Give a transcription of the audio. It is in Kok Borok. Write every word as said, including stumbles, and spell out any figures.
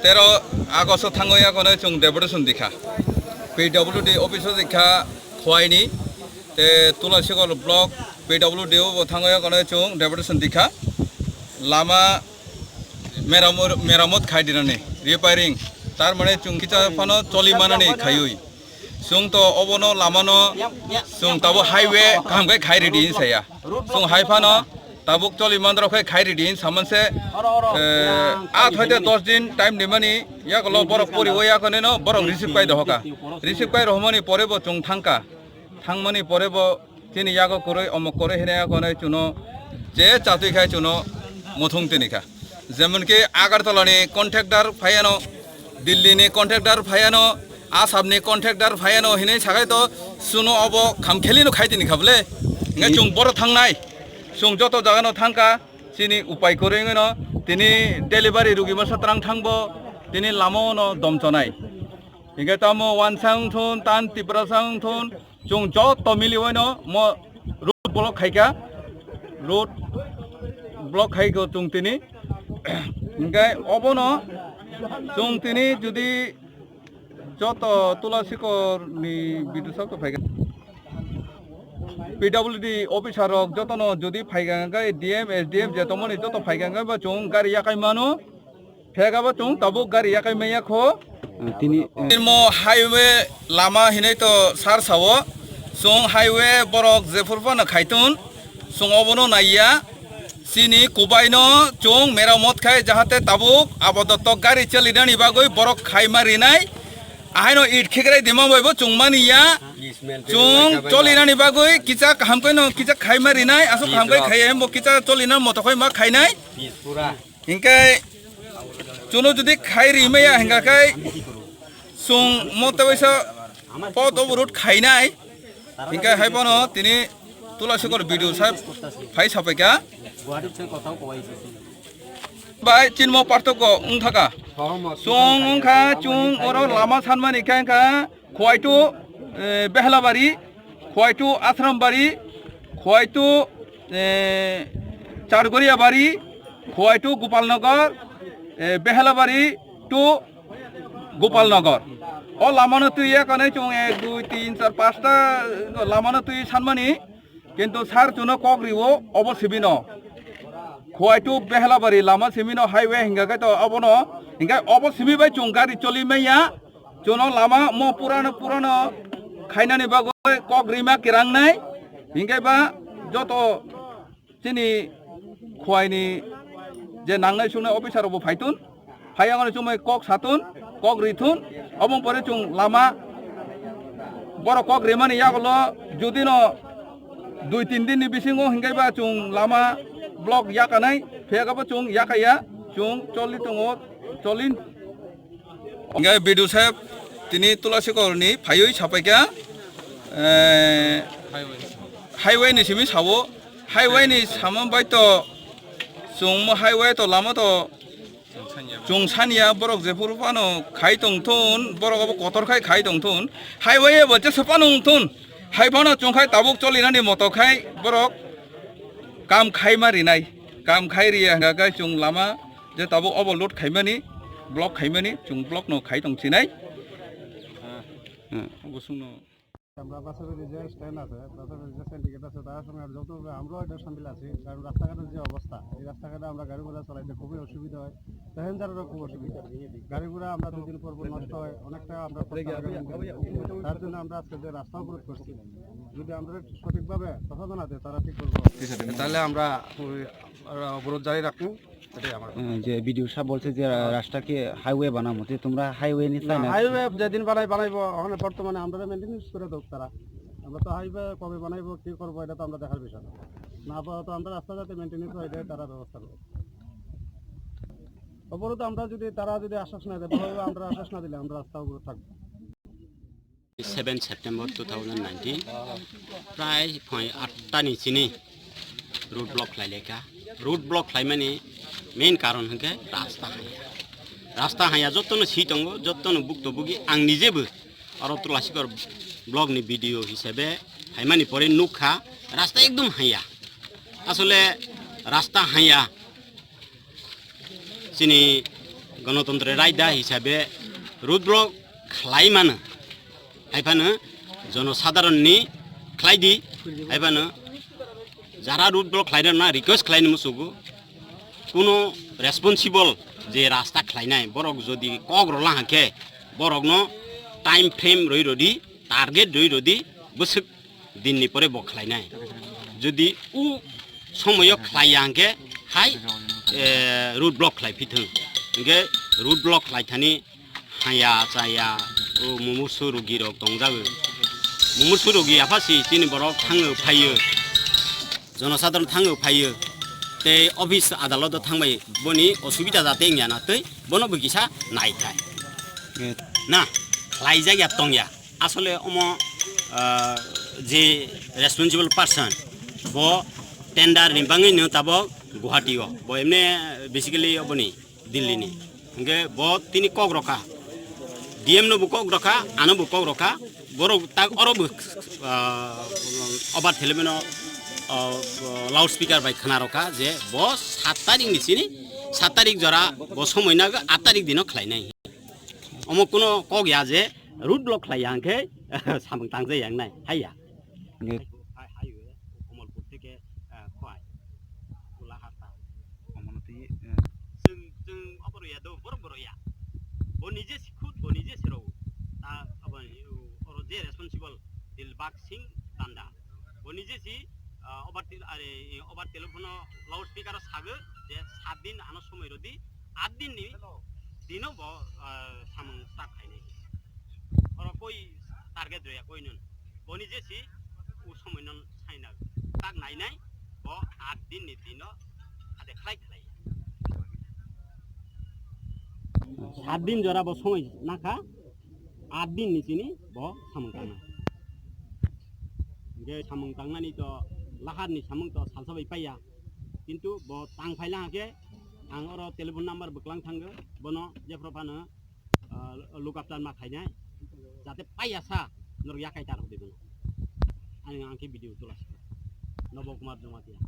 Tero Agosto thango yakono chwng deputation dikha. P W D office o dikha Khwaini, te Tulasikor block P W D o bo thango yakono chwng deputation dikha. Lama meramor-, meramot khai dinani, repairing. Tar mane chwng kisa phano choli manani khaiwi. Chwng to obono lamano chwng tabo highway kaham khai khai ridi saya. Chwng hai phano tabuk choli mandrok khai khai ridi samanse, eh, aat hoite dos din time nimani yakolo borok poriwo yakonino borok receive kai dohoka. Receive kai rohmani pore bo chwng thangka. Thangmani pore bo chini yago kwrwi, omok kwrwi hinwi yago nai chuno je chatwi khai chuno muthung tini kha. Jemon ki Agartala ni contractor phaiano, Delhi ni contractor phaiano, Assam ni contractor phaiano hinwi sakai to chuno obo khamkheli no khai tini kha bole. Nge chwng boro thangnai, chwng joto jaga no thangka, chini upai kwrwi no tini delivery rugi masa twrang thangbo, tini lama no dom chonai. Hingke tamo wansang thun, tan Tiprasa wng thun, chwng joto miliwino mo road block khaika, road block khaiko chwng tini. Hingke obono chwng tini jodi joto Tulasikor ni bidu sokto phaika, P W D officer rok jotono jodi phaika hingke D M, S D M je tongmani joto phaika hingke ba chwng gari yakai mano. Phega bo chwng tabuk gari yakai maya kho. Ah, tini, eh, Tini mo highway lama hinai to sar sao. Chwng highway borok jephur phano khaitun. Chwng obono naiya. Chini kubai no chwng meramot khai jahate tabuk abodotto gari chalinani bagwi borok khaima rinai. Ahaino it khikrai dima bai bo chwng mani ya. Chwng cholinani bagwi kicha kaham kai no kicha khaima rinai. Aswk kaham kai khaiya hembo kicha cholina moto khai ma khainai. Hinkhe chuno jodi khai ri maya hinga khai chwng mo tei waisa pot obo road khainai. Hinkhe hai bono tini Tulasikor B D O saheb phai sapaikha. Bai chinmo partoko wngthaka. Chwng wngkha, chwng oro lama sanmani khe wngkha. Khwai to, eh, Behlabari, Khwai to Asrambari, Khwai to, eh, Chargoriabari, Khwai to Gopalnagar, eh, Behlabari to Gopalnagar. O lamano twi ya kanai chwng ek, dui, tin, char, pasta lamano twi sanmani. Kintu sar chuno kok riwo obo simi no. Khwai to Behlabari lama simi no highway hinga khe to obo no. Hinga obo simi bai chwng gari choli maya. Chuno lama mo purano purano khainani bagwi kok rima kirangnai. Hinga ba joto chini Khwai ni je nangnai sungnai officer rok bo phaitun. Phai ang chumui kok satun, kok ritun, obong pore chwng lama borok kok rimani yagulo judino dui tin din ni bisingo hinkhai ba chwng lama block yakanai, phiyakabo chwng yakaya, chwng choli tongo, cholin. Hinkhai B D O saheb tini Tulasikor ni phaiwi sapaikha, eh, highway ni simi sawo, highway ni samung bai to chwng mo highway to lama to Chwng sanya borok jephuru phano khai tongthun, borok obo kotor khai khai tongthun. Highway bo jesa phano wngthun. Hai phano chwng khai tabuk cholinani moto khai borok kam khaima rinai. Kam khai riya hwnkha khe chwng lama je tabuk obo load khaimani, block khaimani, chwng block no khai tong sinai. Hmm. Gusung no. আমরা বাসের যে স্ট্যান্ড আছে, বাসের যে সিন্ডিকেট আছে, তার সঙ্গে আর যৌথভাবে আমরাও এটা সামিল আছি। কারণ রাস্তাঘাটের যে অবস্থা, এই রাস্তাঘাটে আমরা গাড়ি ঘোড়া চালাইতে খুবই অসুবিধা হয়, প্যাসেঞ্জারেরও খুব অসুবিধা হয়। গাড়ি ঘোড়া আমরা দুদিন পর পর নষ্ট হয়, অনেকটা আমরা প্রত্যাহার করি। তার জন্য আমরা আজকে যে রাস্তা অবরোধ করছি, যদি আমরা সঠিকভাবে তথ্য জানাতে তারা ঠিক করবো। তাহলে আমরা ওই, আমরা অবরোধ জারি রাখবো। এটাই আমার কথা। আহ, যে বিডিও সাহেব বলছে যে, আহ, রাস্তাকে হাইওয়ে বানাবো, তো তোমরা হাইওয়ে নিতে না, না? হাইওয়ে যেদিন বানাই, বানাইবো, ওখানে বর্তমানে আমরা মেইনটেনেন্স করে দেবো তারা। আমরা তো হাইওয়ে কবে বানাইবো, কি করবো, এটা তো আমরা দেখার বিষয় না। না, আপাতত আমরা রাস্তা যাতে মেইনটেনেন্স হয়, এটাই তারা ব্যবস্থা করবো। অবরোধ আমরা যদি, তারা যদি আশ্বাস না দেয়, ভালোভাবে আমরা আশ্বাস না দিলে আমরা রাস্তার উপরে থাকবো। Seven September two thousand nineteen, prai phai atta ni chini road block khlai laikha. Road block khlaimani main karon hwnkhe rasta haiya. Rasta haiya jottono si tongo, jottono bukto bugi ang nijebo aro Tulasikor block ni B D O hisabe phaimani pore nukha rasta ekdom haiya. Asole rasta haiya. Chini Ganatantri Raida hisabe road block khlai mano, hai phano jonosadharonni khlai di, hai phano jara road block khlai rwna request khlai ni musugo, kuno responsible je rasta khlainai borok jodi kok rwla hwnkhe borokno time frame rwi rwdi, target rwi rwdi, bwswk dinni pore bo khlainai. Jodi u somoyo khlaiya hwnkhe hai, eh, road block khlai phithwng. Hwnkhe road block khlai thani haya chaya o mumursu rogi rok tongjago. Mumursu rogi aphasi chini borok thango phaio. Jonosadharon thango phaio. Tei office adaloto thangbai boni osubida jate wngya na tei bono bo kisa nai thai. Na, khlaijak ya tongya. Asole omo, ah, je responsible person, bo tender ni bangwi no tabok Guwahati o. Bo emne basically oboni Delhi ni. Hingke bo tini kok rokha. D M no bo kok rokha, ano bo kok rokha. Borok tak oro bo, ah, over telephone o, ah, loudspeaker bai khna rokha je bo sat tarik ni sini, sat tarik jora bo somoi nago, at tarik dino khlainai. Omo kuno kok ya je road block khlai ya hwnkhe samung tang jai yang nai, hai ya. Nge- Hai, hai, hai, Komolpur theke, eh, Khowai, Kolaharta. Omono twi, eh, Chwng, chwng obo rwya do, borok bo rwya. Bo nije si khud, bo nije si rw. Ta, abo, oro je responsible, Dilbag Singh Tanda. Bo nije si, ah, over tel-, are, over telephone o loudspeaker o sago je sat din ano somoi rwdi, at din ni dino bo, ah, samung start khainai. Oro koi target rwya koi nun. Boni je si u somoi non saina tak nainai bo at din ni dino ade khlai khlai. Sat din jora bo somoi nakha, at din ni sini bo samung tangna. Hingke samung tangnani to lahar ni samung to salsa bai paiya. Kintu bo tang phaila hake ang oro telephone number bwklang thango, bono jephru phano, ah, look after ma khainai, jate paiya sa norok yakai tar hodi bono. Ani ang khe video tula sika. Nobo Kumar Jamatia.